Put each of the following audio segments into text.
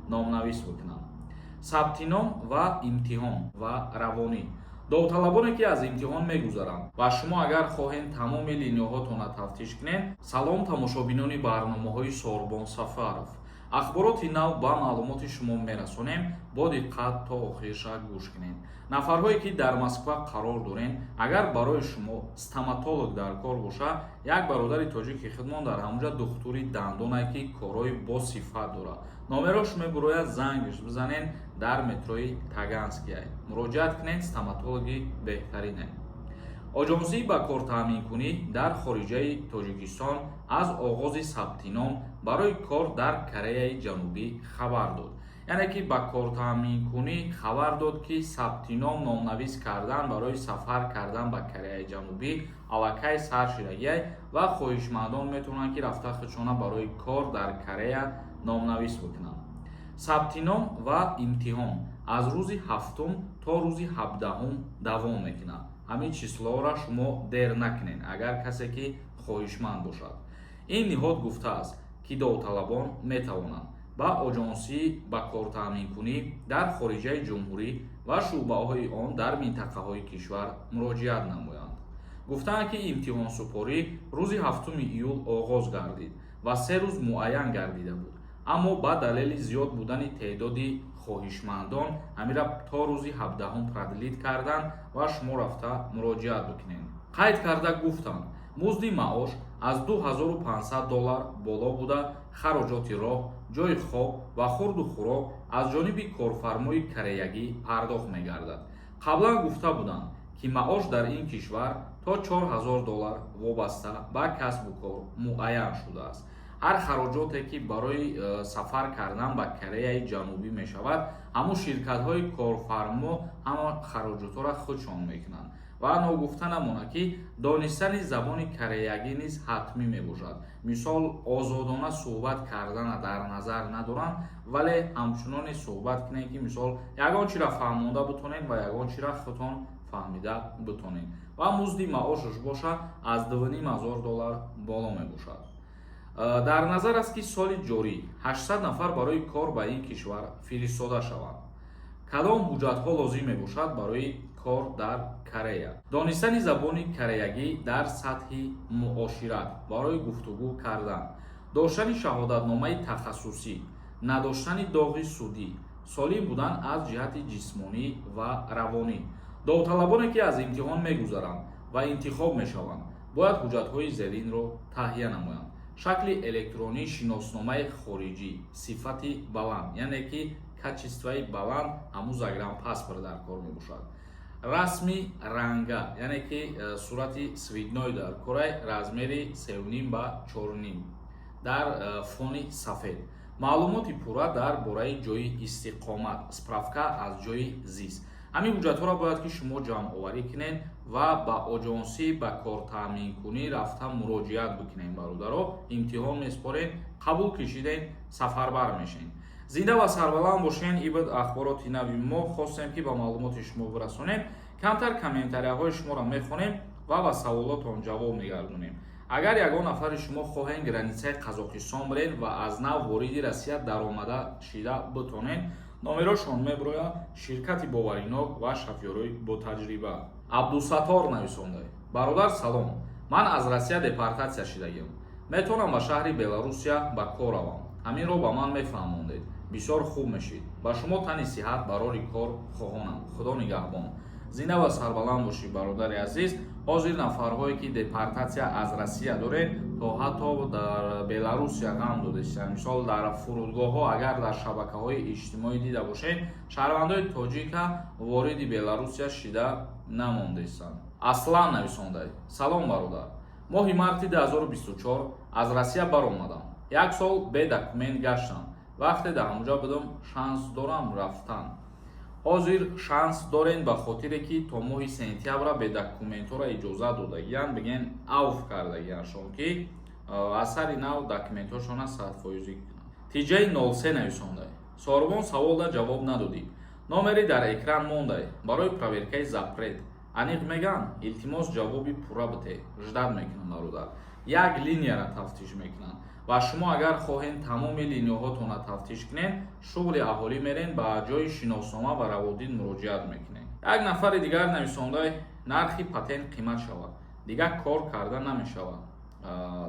Номнавис бикунанд. Сабти ном ва имтиҳон ва равонӣ. Довталабоне, ки аз имтиҳон мегузаранд, ва шумо агар хоҳед, тамоми линияҳотонро тафтиш кунед. Салом, тамошобинони барномаҳои Сорбон Сафаров. Ахбороти нав ба маълумоти шумо мерасонем, бо диққат то охирша гӯш кунед. Нафарҳое, ки дар Москва қарор доред, агар барои шумо стоматолог дар кор боша, як бародари тоҷики худмон дар ҳамонҷа духтури дандонае, ки корҳои босифат дорад, номерош мебурояд, зангш бизанед. Дар метрои Таганския муроҷиат кунед, стоматологи беҳтарине. Оҷонсии ба кортаъминкунӣ дар хориҷаи Тоҷикистон аз оғози сабти ном барои кор дар Кореяи Ҷанубӣ хабар дод. Яъне ки ба кортаъминкунӣ хабар дод, ки сабти ном, номнавис кардан барои сафар кардан ба Кореяи Ҷанубӣ аллакай сар шидагиай ва хоҳишмандон метавонанд, ки рафта худшона барои кор дар Корея номнавис бикунанд. Сабти ном ва имтиҳон аз рӯзи 7-ум то рӯзи 17-ум давом мекунад. Ҳамин числоро шумо дер накунед, агар касе ки хоҳишманд бошад. Ин ниҳод гуфтааст, ки довталабон метавонанд ба оҷонсии ба кортаъминкунӣ дар хориҷаи ҷумҳурӣ ва шӯъбаҳои он дар минтақаҳои кишвар муроҷиат намоянд. Гуфтаанд, ки имтиҳонсупорӣ рӯзи 7 июл оғоз гардид ва 3 рӯз муайян гардида буд, аммо ба далели зиёд будани теъдоди хоҳишмандон ҳамира то рӯзи 17-ум продлить карданд ва шумо рафта муроҷиат бикунед. Қайд карда гуфтанд, музди маош аз 2500 доллар боло буда, хароҷоти роҳ, ҷойи хоб ва хурду хӯрок аз ҷониби корфармои кореягӣ пардохт мегардад. Қаблан гуфта буданд, ки маош дар ин кишвар то 4000 доллар вобаста ба касбу кор муайян шудааст. Ҳар хароҷоте, ки барои сафар кардан ба Кореяи Ҷанубӣ мешавад, ҳамун ширкатҳои корфармо ҳама хароҷотҳоро худшон мекунанд. Ва ногуфта намонад, ки донистани забони кореягӣ низ ҳатмӣ мебошад. Мисол, озодона суҳбат кардана дар назар надоранд, вале ҳамчуноне суҳбат кунед, ки мисол ягон чиро фаҳмонда бутонед ва ягон чиро худтон фаҳмида бутонед. Ва музди маошаш боша, аз 2500 доллар боло мебошад. Дар назар аст, ки соли ҷорӣ 800 нафар барои кор ба ин кишвар фиристода шаванд. Кадом ҳуҷҷатҳо лозим мебошад барои кор дар Корея? Донистани забони кореягӣ дар сатҳи муошират барои гуфтугӯ кардан, доштани шаҳодатномаи тахассусӣ, надоштани доғи судӣ, солим будан аз ҷиҳати ҷисмонӣ ва равонӣ. Довталабоне, ки аз имтиҳон мегузаранд ва интихоб мешаванд, бояд ҳуҷҷатҳои зеринро таҳия намоянд: шакли электронии шиносномаи хориҷӣ сифати баланд, яъне ки качествои баланд, ҳамун загранпаспорт дар кор мебошад, расми ранга, яъне ки сурати цветной дар корай, размери 3,5 ба 4,5 дар фони сафед, маълумоти пурра дар бораи ҷойи истиқомат, справка аз ҷойи зист. Ҳамин ҳуҷҷатҳоро бояд, ки шумо ҷамъоварӣ кунед ва ба оҷонсӣ ба кортаъминкунӣ рафта муроҷиат бикунед. Бародаро, имтиҳон меспоред, қабул кишидед, сафарбар мешед. Зинда ва сарбаланд бошед. Ин буд ахбороти нави мо, хостем, ки ба маълумоти шумо бирасонем. Камтар комментарияҳои шуморо мехонем ва ба саволотон ҷавоб мегардонем. Агар ягон нафари шумо хоҳед границаи Қазоқистон биред ва аз нав вориди Россия даромада шида битонед, номерошон мебирояд. Ширкати боваринок ва шофёрои ботаҷриба. Абдусаттор нависонда: «Бародар, салом. Ман аз Россия депортатсия шидагиам. Метавонам ба шаҳри Беларусия ба кор равам? Ҳаминро ба ман мефаҳмондед, бисёр хуб мешид. Ба шумо тани сиҳат, барори кор хоҳонам. Худо нигаҳбон». Зинда ва сарбаланд бошӣ, бародари азиз. Ҳозир нафарҳое, ки депортатсия аз Россия доред, то ҳатто дар Беларусия ғам додастанд. Мисол, дар фурудгоҳҳо, агар дар шабакаҳои иҷтимоӣ дида бошед, шаҳрвандои тоҷика вориди Беларусия шида намондестанд. Аслан нависонда: «Салом, бародар. Моҳи марти 2024 аз Россия баромадам. Як сол бе документ гаштам. Вақте дар ҳамуҷа будам, шанс дорам рафтан?» Ҳозир шанс дорен, ба хотире ки то моҳи сентябра бе документҳоро иҷозат додагиянд, бигӯен, авф кардагияншон, ки аз сари нав документҳошона 100-фоизӣ кунанд. Тиҷаи 03 нависонда: «Сорбон, саволда ҷавоб надодӣ. Номери дар экран мондай, барои проверкаи запрет аниқ меган. Илтимос, ҷавоби пурра бите, ждать мекунам». Бародар, як линияра тафтиш мекунанд. Ва шумо агар хоҳед, тамоми линияҳотонро тафтиш кунед, шуғли аҳолӣ мерен, ба ҷои шиноснома ва раводид муроҷиат мекунед. Як нафари дигар нависонда: нархи патент қимат шавад, дигар кор карда намешавад.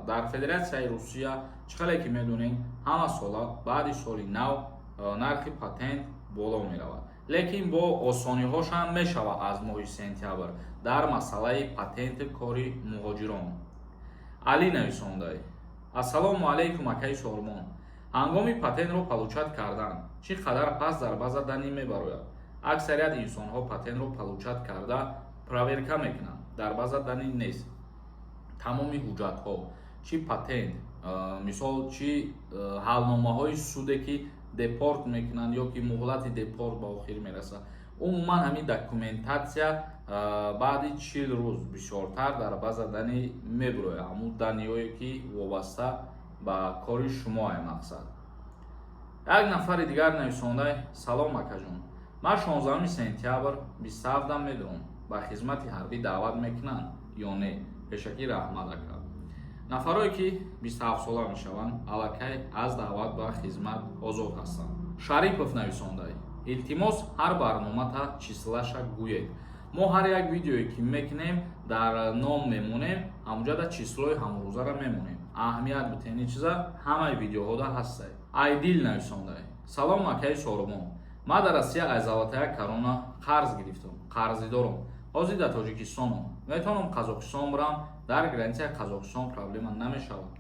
Дар Федератсияи Русия, чӣ хеле ки медонед, ҳама сола баъди соли нав нархи патент боло меравад, лекин бо осониҳошам мешавад аз моҳи сентябр дар масъалаи патенти кори муҳоҷирон. Алӣ нависонда: «Ассалому алайкум, акаи Сормон. Ҳангоми патентро получать кардан чӣ қадар пас дар база данные мебарояд? Аксарият инсонҳо патентро получать карда, проверка мекунанд, дар база данные нест». Тамоми ҳуҷҷатҳо, чӣ патент, мисол, чӣ ҳалномаҳои суде, ки депорт мекунанд ё ки муҳлати депорт ба охир мерасад, умуман ҳамин документация баъди 40 рӯз бисёртар дар база данные мебирояд, ҳамун данные ҳое, ки вобаста ба кори шумоае. Мақсад. Як нафари дигар нависонда: «Салом, акаҷон, ман 16 сентябр 27-ам медурам, ба хизмати ҳарбӣ даъват мекунанд ё не? Пешакӣ раҳмат, ака». Нафарое, ки 27 сола мешаванд, аллакай аз даъват ба хизмат озод ҳастанд. Шарипов нависонда: «Илтимос, ҳар барномата числа ша гӯед». Мо ҳар як видеое, ки мекунем, дар ном мемонем, ҳамуҷада число и ҳамрӯзара мемонем. Аҳамият битен, ин чиза ҳамаи видеоҳода ҳастай. Айдил нависонда: «Салом, акаи Сорумон, ман дар Россия аз Золотая Корона қарз гирифтам, қарзидорам. Ҳозир дар Тоҷикистонам, метавонам Қазоқистон бирам? Дар граница и Қазоқистон проблема намешавад?»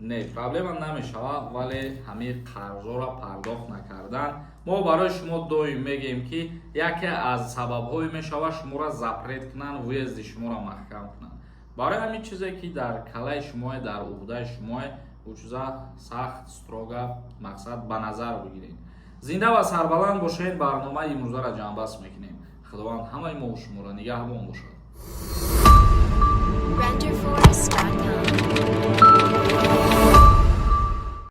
Не, проблема намешавад, вале ҳамин қарзҳоро пардохт накардан, мо барои шумо доим мегӯем, ки яке аз сабабҳое мешавад, шуморо запрет кунанд, въезд и шуморо маҳкам кунанд. Барои ҳамин чизе, ки дар калаи шумое, дар уҳдаи шумое, ӯ чиза сахт, строго, мақсад, ба назар бигиред. Зинда ва сарбаланд бошед. Барномаи имрӯзаро ҷамъбаст мекунем. Худованд ҳамаи мову шуморо нигаҳбон бошад. Renderforest.com.